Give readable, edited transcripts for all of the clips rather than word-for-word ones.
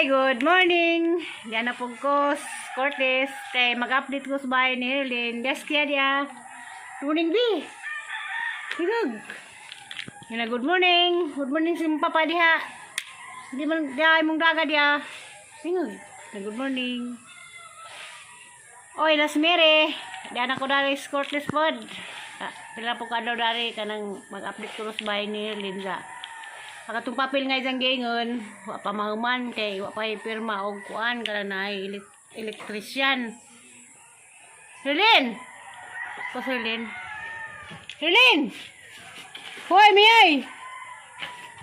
Hi, good morning. Diyan na po ko, Cortez. Kay mag-update ko sa bahay ni Herlin. Yes, kaya diya. Good morning, B. Higog. Yan na, good morning. Good morning sa imong papa diha. Hindi man diha imong daga diha. Higog. Na, good morning. Oy, las mere. Diyan ako dari sa Cortez pod. Ah, pila po ka daw dari kanang mag-update ko sa bahay ni Herlin sa. Ang atong papel nga isang giingon, wa pa mahuman kay wa pa pirma og kuan kana na ay electrician. Herlin! Ko Herlin. Herlin! Hoy, miyay!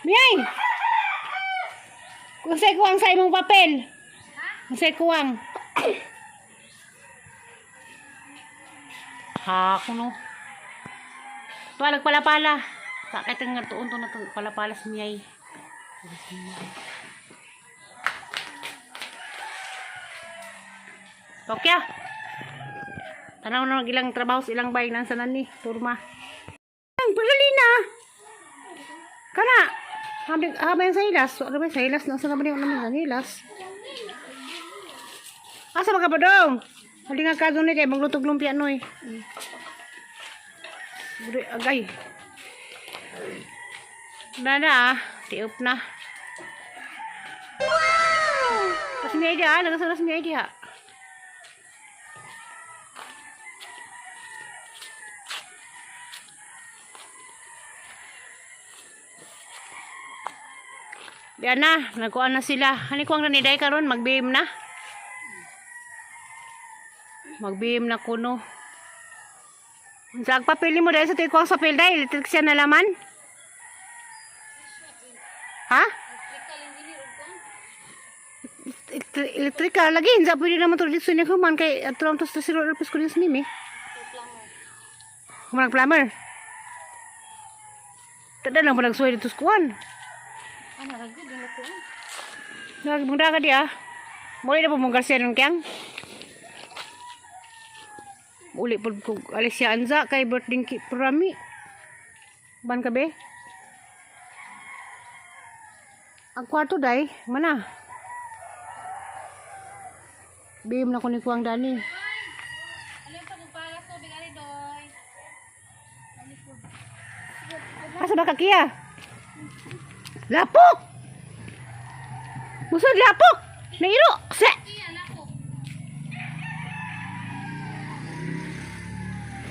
Miyay! Kusay kuwang sa imong papel. Kusay kuwang. Ha, kuno. Palag pala-pala. Sakit ang nga tuon to na to pala-pala sa miyay. Tokya. Tanaw na ilang trabaho sa ilang bay nang sanan ni turma. Ang pagalina. Kana. Habi habay sa ilas. So, ano ba sa ilas nang sa naman yung naman sa ilas. Asa ba ka pa dong? Hali nga ka doon eh, kay maglutog lumpia noy. Buri, agay. Na na ah, tiop na. Wow! Pas may idea, ah, lagas may idea. Yan na, nagkuan na sila. Hani kuang na ni Day karon, mag-beam na. Mag-beam na kuno. Unsa ang papel mo dahil sa tuig sa papel dahil electric siya na laman? Ha? Electrical lagi unsa pwede naman to dito ni human kay ato lang to sa zero rupes ko din sa mimi. Human ang plumber. Tada lang pa nagsuway dito sa kuwan. Ano, ragod, yung ko. Nagmunda ka di ah. Muli na po mong Garcia ng kyang. Uli po ko alis siya anza kay birthday ki prami. Ban ka be? Ang kwarto day, mana. Bim na ko ni Kuang Dani. Ano yung pagpapala tubig ari doy? Asa ba ka kiya? Lapok! Musod lapok! Nairo! Se! Iya, lako.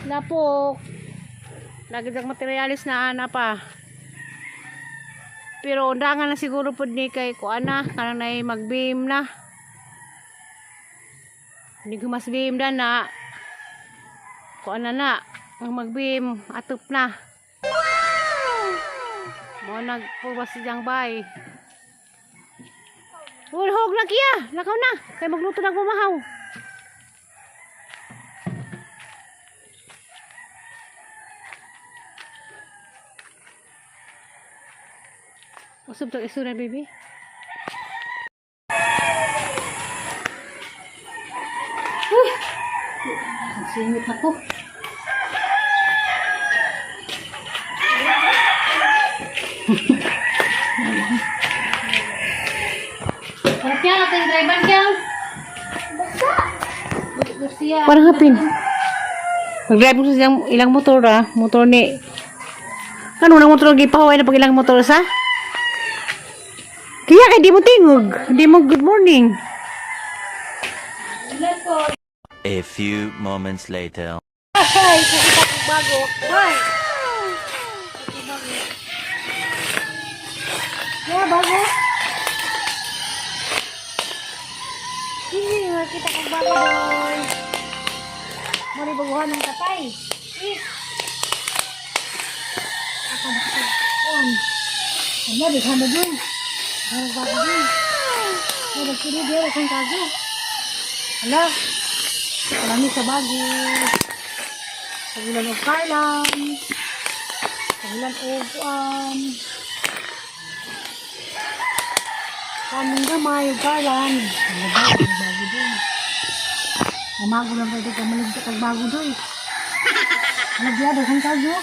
Lapok. Lagi sang materialis na ana pa. Pero undangan na siguro pud ni kay kuan na kanang nay mag-beam na. Hindi ko mas beam na na. Kuan na na. Ang mag-beam atop na. Mo nagpurwas siyang bay. Ulhog na kiya. Lakaw na. Kay magluto na bumahaw. Usap to isura baby. Huh. Ang singit ako. Kaya natin driver kaya. Basta. Garcia. Parang hapin. Mag-drive ko sa ilang, ilang motor ah. Motor ni... Ano nang motor gipahuway na pag ilang motor sa? Kaya kay di mo tingog. Di mo good morning. A few moments later. Ay, nakita ko bago. Ay. Yeah, bago. Hindi, nakita ko bago, boy. Muna baguhan ng tatay. Eh. Ako makapag-on. Ano, bighan na dun. Ano bago dun? Ay, nagsunod yan akong kago. Hala, marami sa bago. Pagulan og karlan. Pagulan og kuan. Kaming gamay og karlan. Ano ba? Ang bago dun. Mamago lang kayo kung maligta kag bago dun. Ano biya, daghan kayo?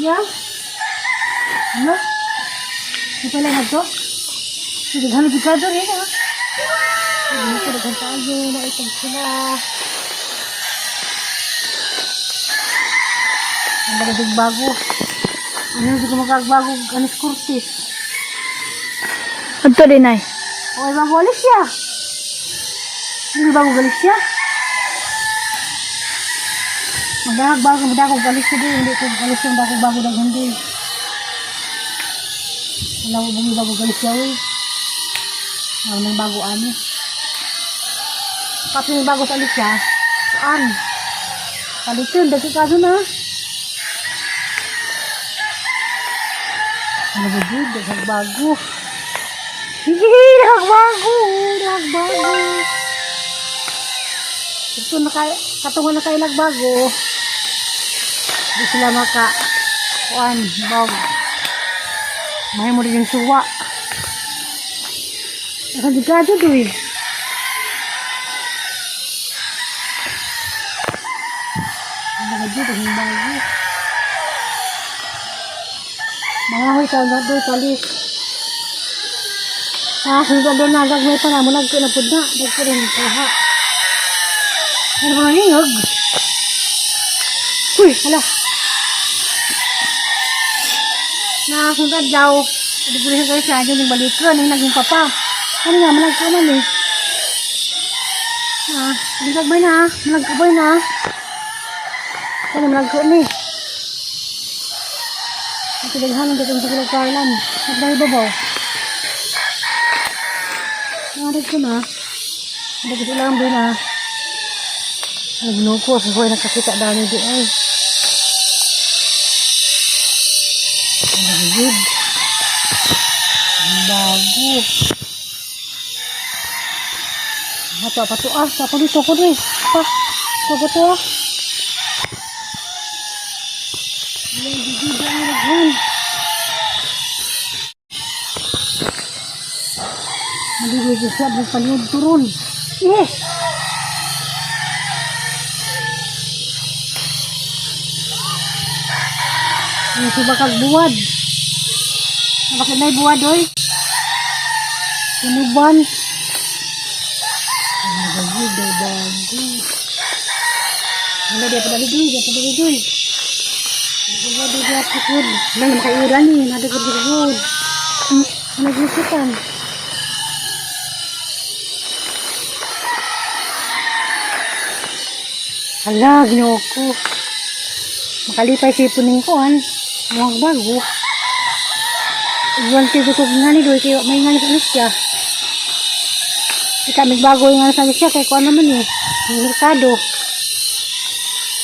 Ya? Ano? Ito pala na to? Daghan jud ka diri ha. Hindi ko daghan tayo, naitag sila. Ang bagay bago. Ano di ko makagbago anis kurtis. Adto din ay. Oy, bago alis siya. Hindi bago galis siya. Magdag bago, magdag ko galis siya din. Hindi ko galis yung bago bago dag hindi. Wala ko bumi bago galis siya oy. Wala nang bago ani. Kasi yung bago sa alis siya. Saan? Palitin, dagdag kaso na. Ano ba yun? Dagdag bago. Sige, nagbago, nagbago. Ito na kay katungan na kay nagbago. Di sila maka kuan bag. May mo rin yung suwa. Nakadigado doy. Mga dito, ang bago. Mga hoy, tawag na doy, palis. Ah, sunod doon na gagmay pa na mo nagko na pud na dagko rin kuha. Ano ba hingog? Uy, hala. Na sunod daw. Di ko rin siya yung balikan yung naging papa. Ano nga malagko man eh. Ah, di gagmay na, malagko na. Ano malagko ni? Ang pinaghanan dito sa kulog Carlan. Nagdahil babaw. Narig ko na. Hindi ko sila ang na. Nagnuko. Sa buhay nakakita dami di ay. Ang good. Ang bago. Ato, pato ah. Pato dito ko rin. Pa. Pato to ah. Ang gigid ang naghan. Maligo siya ng paliod turon. Yes! Ang suba kag buwad. Bakit na buwad oy? Sinuban. Ang bago, bago. Wala di pa dali doy, di pa dali doy. Wala di pa tukod. Wala na makaiuran ni, nadagod gud. Naglusutan. Hala, ginoo ko. Makalipay si puning kuan. Muhag bago. Iwan kayo ko nga ni doy kayo may nga ni sa siya. Ika may bago yung nga sa siya kay kuan naman eh. Ang merkado.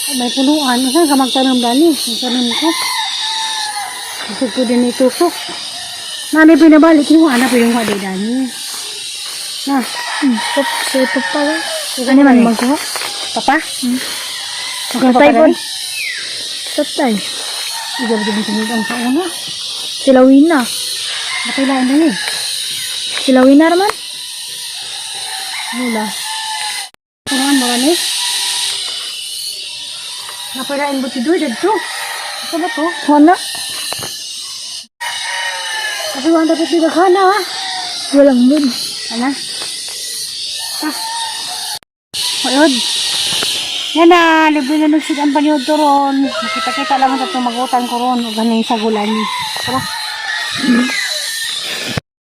Ay, may punuan. Saan ka magtanom dani? Magtanom ko. Gusto ko din itusok. Nanay pinabalik yung anak ko yung haday dani. Na, Pop, sa papa ba? Ano Ano man man magkuha? Papa? Hmm. Magkano Patay pa po. rin? Tatay. Ikaw ba din ang sa una? Sila Wina. Nakailangan din eh. Sila Wina raman. Wala. Punuan mo rin. Napailain ba ti Doy? Dito. Ito ba to? Wala. Kasi wala dapat di daghana ha. Walang mood. Ano? Ah. Ayun. Yan na, libre na nagsid ang panyod to ron. Nakita-kita lang ang tatlong magutan ko ron. Huwag na yung sagulan ni. Tara.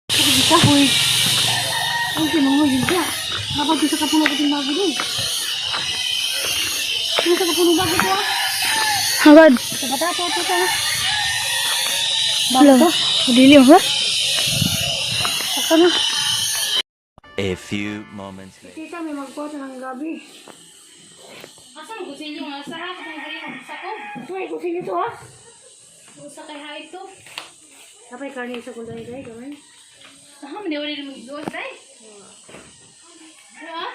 Sige ka, huy. Ay, sinungo yun siya. Kapag sa kapuno ko yung bago dun. Sino sa kapuno bago to ah? Hagad. Sa bata, to, to, to. Bago Wala. to? Dili ha? Sakto na. A few moments later. Tita, may magpota ng gabi. Asa mo kusilyo nga sa ako tong diri sa ko. Ito ay, kusin ito ah. Usa kay ha ito. Napay karne sa kulay day, gamay. Saka man wala mo gigawas day. Ha?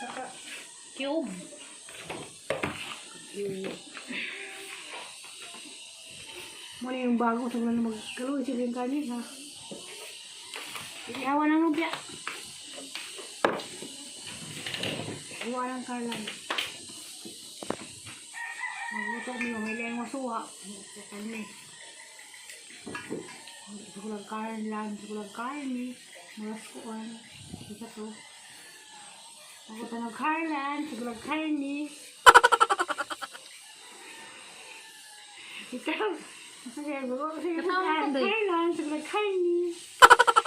Saka, Cube. Muna yung bago, so wala na magkalo, isip yung karne ha. Ihawa ng lumpia. Ihawa ng karlan. Magluto mo yung may lang masuha. Sa karne. Sigulang karlan, sigulang karni. Mulas kuan. Isa to. Magutan og karlan, sigulang karni. Ikaw. Sige, sige, Katawa ko, day. karlan, sigulang karni.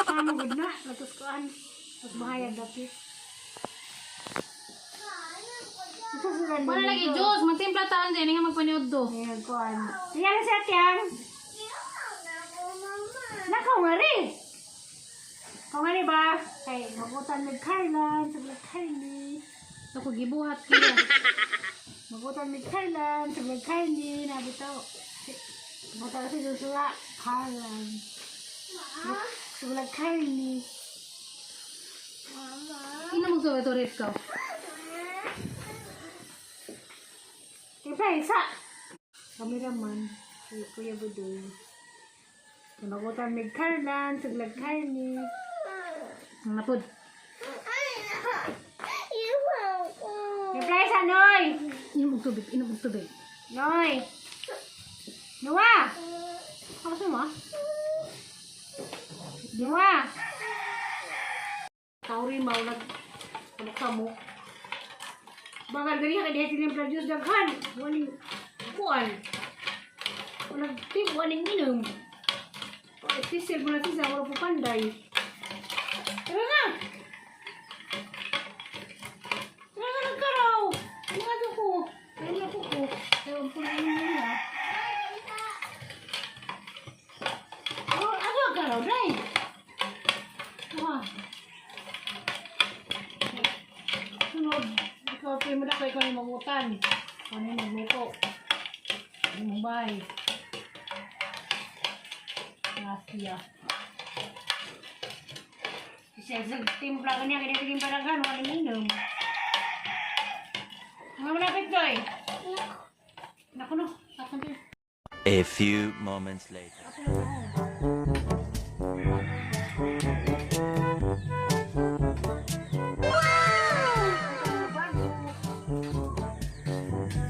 Tama gud na, latos kuan. Mas mahayag dapit. Isa sila Wala lagi juice, magtimpla taan din nga magpaniod do. Ayan, kuan. Sige na siya, Tiang. Nakaw nga rin. Kau nga rin ba? Kay, magutan mig Carlan, sa Carly. Ako gibuhat kaya. Magutan mig Carlan, sa Carly. Nabitaw. Magutan si Joshua, Carlan. Sa Carly. Ino magsuway to ref ka. Isa, isa. Kameraman, si Kuya Budoy. Magutan mig Carlan, sa Carly. Napod. Reply sa Noy! Inom og tubig, inom og tubig. Noy! Noah! Ako sa mo? Noah! Tauri mau nag kamok-kamok. Bagal gani ka diha tinimpla juice daghan. Waning kuan. Walang tip, waning inom. Sisil mo na sisa, wala po panday. Tara na! Tara na nagkaraw! Ano nga to ko? Kaya na po ko. Kaya ang puno nila. Oh, ano ang karaw, Day? Ah. Sunod, ikaw pa yung madakay ko yung magutan. Ikaw na yung magluto. Mumbai. Gracia. Siya sa timpla kanya, kanya timpla na gano'n, ano inom. Mga malapit, Joy. Naku no, asan din? A few moments later.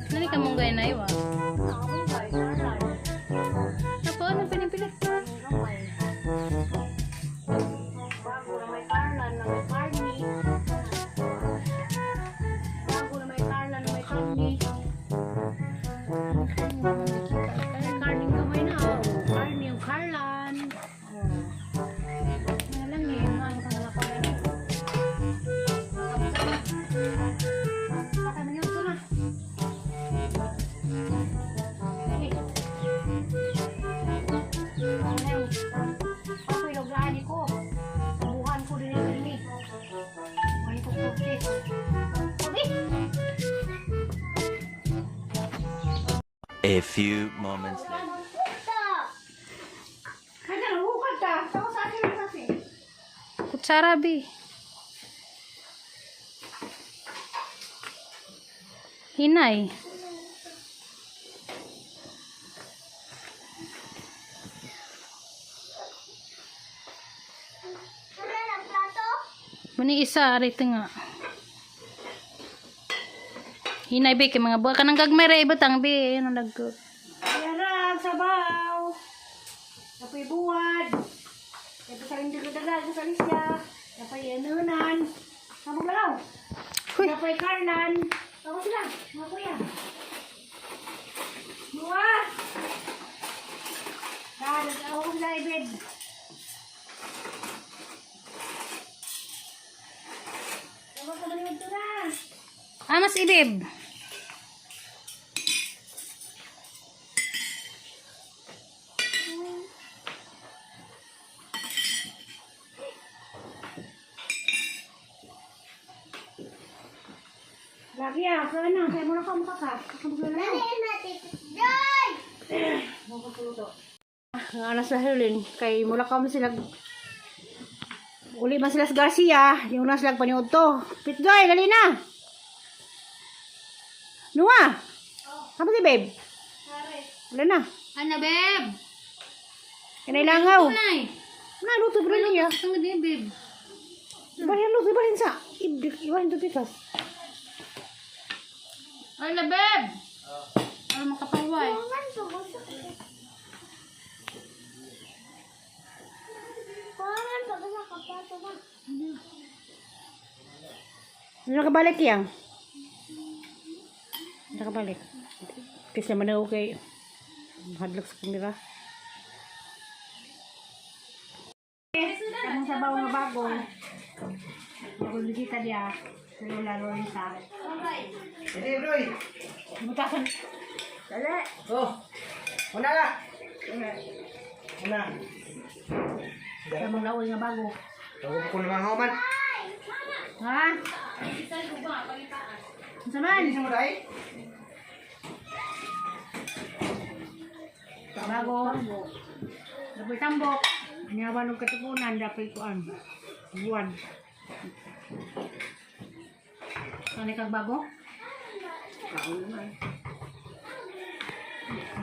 Nani ka mong gay na iwa. Ako ano pinipilit? Bago na may karlan, na may karni. Bago na may karlan, na may karni. Karning kamay na, oh. Karni yung karlan. Oh. Ano lang eh, ano ka na pa Baka minuto na. Eh. Ano? Ako ilogaan ko. Buhan ko din yung ini. Ay ko korte. Sabi! A few moments later. Kaya na, hukad ta. Ako sa akin ang sasi. Kutsara bi. Hinay. Mani isa arito nga. Hinay bi kay mga buwa kanang gagmay ra ibutang bi ano nagko. Yarang, sabaw. Kapoy buwad. Kapoy sa rin dagal sa lisya. Kapoy anunan. Sabog lalaw. Huy. Kapoy karnan. Ako sila, mga kuya. Buwa! Dahil ako sila ibig. Ako sa malimod na. Ah, mas ibib. Lagi ah, kaya na, kaya mo na ka makaka. Kakamaglalaro. Ang alas sa Helen, kay mula ka sila uli man sila sa Garcia, yung na sila paniod to. Pitgoy, dali na! Nuwa! Kamu si babe? Wala na. Ana beb. Kinailangaw. Nay. Na, luto pa rin niya. Ang di beb. Ibahin luto, ibahin sa. Ibahin to pikas. Ana beb. Ano makapaway? Tawagan pag sa kapato ba? Ano nakabalik yang? Nakabalik. Kasi naman na okay. Hadlok sa kamera. Ang sabaw nga bago. Bagong bisita niya. Sa Lola Lorenza. Hindi, Roy. Butasan. Oh. Una na. Una. Sa mga laoy nga bago. Bago ko naman human. Ha? Unsa man? Hindi mo dai. Bago. Dapoy tambok. Niyawan og katipunan dapoy kuan. Buwan. Ano kag bago? Kaon naman.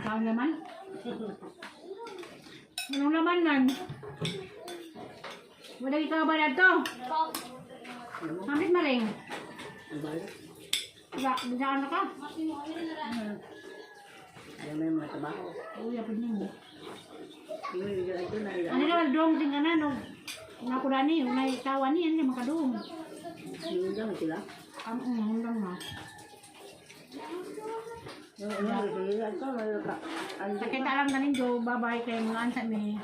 Kaon naman? Anong laman man? Wala ka ba na to? Hamit maring. Diba, bisaan na ka? Alam mo yung mga trabaho. Uy, apod nimo. Yung ito na Ano naman dong tingnan na no. Una ko dani, unay tawa ni ano makadung. Yung lang sila. Ang undang na. Yung ano, ito, mayroon ka. Ano Sakit alam na ninyo, bye-bye kay mga ansa mi.